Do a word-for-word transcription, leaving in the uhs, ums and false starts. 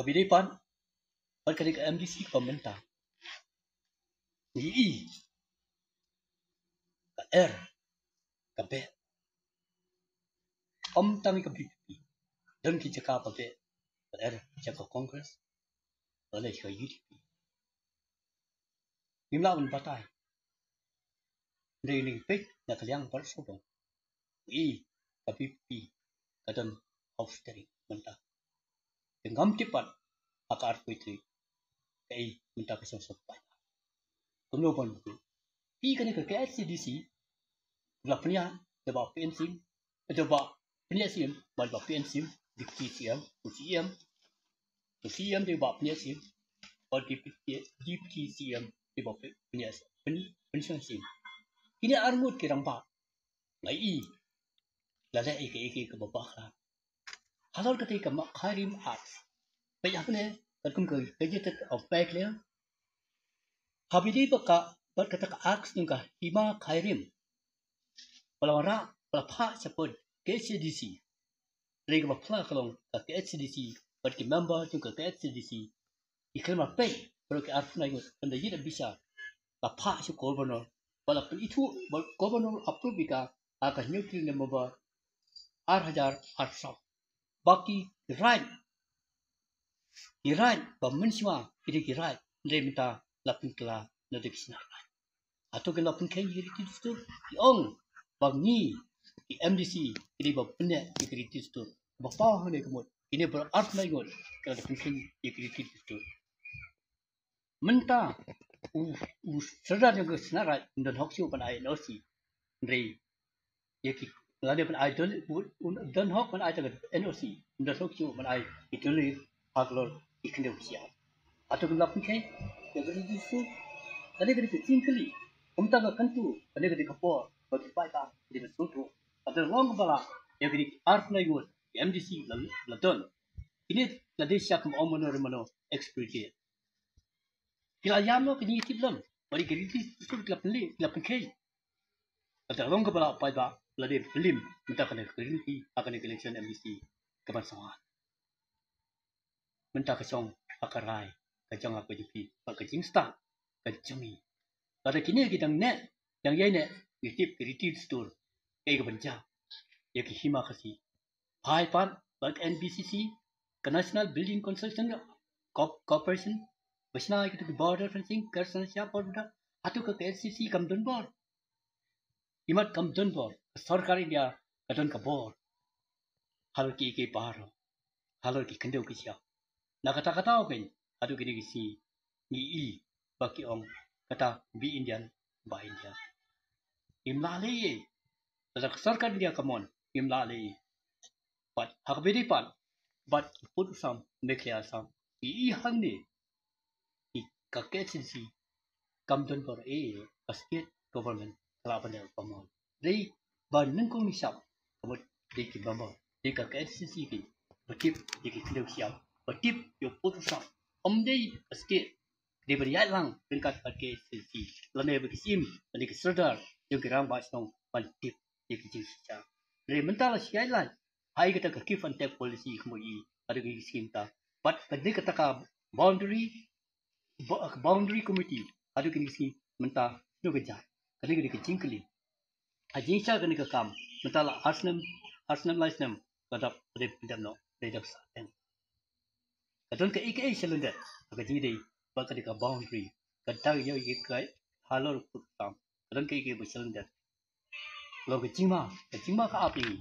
Bidei pat, pat ka dei ka M D C ka mynta. Ngi i ka er ka beh. Ym tang ka B P P, don ki jaka ba beh, ka er jaka Congress, lane jaka U D P. Ngim lah ban batai. Dei ning peit na ka liang ba sawdong. I ka B P P ka don house steering mynta. Te ngam tip pat ha ka arphew three ka i mynta ka song song pai. Kumno ban tu? I kane ka K H A D C la pynïaid da ba P N Sing, da ba pynïaid Sing, ba ba P N Sing, Deputy C M, u C M, u C M da ba pynïaid Sing, ba Deputy, Deputy C M da ba pynïaid, pyn, pynïaid Sing. Kine ar ngut ki rangbah. Nga i la leh ïa kaei kaei kaba bakla halor kata ka Khyrim Act. Peit hangne katkum ka Gazetted of Meghalaya. Haba ïadei bad ka, bad kata ka Act jong ka Hima Khyrim, ba la wanrah, ba la phah shaphang K H A D C. Hynrei kaba phylla ka long ka K H A D C bad ki member jong ka K H A D C ki khlem peit baroh ki arphew ngut, ynda ïa da bishar la phah sha Governor, ba la pynithuh ba Governor approve ïa ka ha ka hynñiew tarik November ar hajar arphew saw. Ba ki right, ki right ba mynshuwa ki dei ki right, hynrei mynta la pynkylla na dei ki snar right. Hato ki la pynkheiñ ïa ki riti dustur? Ki ong ba ngi ki M D C ki dei ba pyneh ïa ki riti dustur. Ba paw hangne ka mut kine ba arphew ngut ki la pynkheiñ ïa ki riti dustur. Mynta u, u serdar jong ka snar right un don hok shuh ban ai N O C. Hynrei ïa ki, lane ban ai don, u, u don hok ban ai tang N O C, un don hok shuh ban ai ki dalilah halor ki khyndew ki shiap. Hato ki la pynkheiñ ïa ki riti dustur? Kane ka dei ka jingkylli. Kumta ka kyntu, kane ka dei ka por ba ki paidbah ki dei ban sngewthuh. Ka dei long kaba lah ïa kine ki arphew ngut ki M D C la, la don. Kine la dei sha kum ong mano re mano, expedient. Ki la ïam noh, ki jingïatiplem. Ba dei ki riti dustur ki la pynleh, ki la pynkheiñ. Ka dei long kaba lah paidbah la dei pynlem mynta kane ka riti ha kane ka election M D C kaban sah. Mynta ka shong ha ka rai ka jong ka B J P bad ka jingstad ka jong ngi. Lada kine ki dang neh, dang ïai neh, ngi tip ki riti dustur kaei kaban jia ïa ki Hima Khasi. Phai pat bad ka N B C C, ka National Building Construction Corp-, Corporation, ba shna ïa kito ki border fencing, ka sna sha border, hato ka K H A D C kam don bor? Imat kam don bor, ka sorkar India ka don ka bor halor kiei kiei baroh, halor ki khyndew ki shiap. Na kata kata, okay, haduh kine ki sngi ngi i ba ki ong kata, be Indian, buy Indian. Ngim lah leh ei. Lada ka sorkar India ka mon, ngim lah leh ei. Bad ha kaba ïadei pat bad ki pud u Assam, Meghalaya Assam, ngi i hangne, i ka K H A D C kam don bor ei, ka state government ka lah ban leh kumno. Dei ba nyngkong nyngshap, ka mut dei ki member, dei ka K H A D C ki ba tip ïa ki khyndew ki shiap, ba tip ïa u pud u Assam. Ym dei ka state, dei ba ïaid lang ryngkat ka K H A D C lane ba ki syiem lane ki sordar jong ki rangbah shnong ban tip ïa ki jingshisha. Hynrei mynta la shai lait ha kata ka give and take policy, kumno i haduh kine ki sngi mynta. Bad ka dei kata ka boundary, bo-, boundary committee haduh kine ki sngi mynta, shuh ka jia. Ka dei, ka dei ka jingkylli. Ha jingshisha kane ka kam mynta la ar snem, ar snem lai snem, ka dap, ka dei pyndep noh, ka dei dap sah teng. Ka don kaei kaei shalyndet ha ka jingdei bad ka dei ka boundary, ka dei ïa ka halor pud u Assam. Ka don kaei kaei ba shalyndet. Long ka jingma, ka jingma ka ap ïa ngi.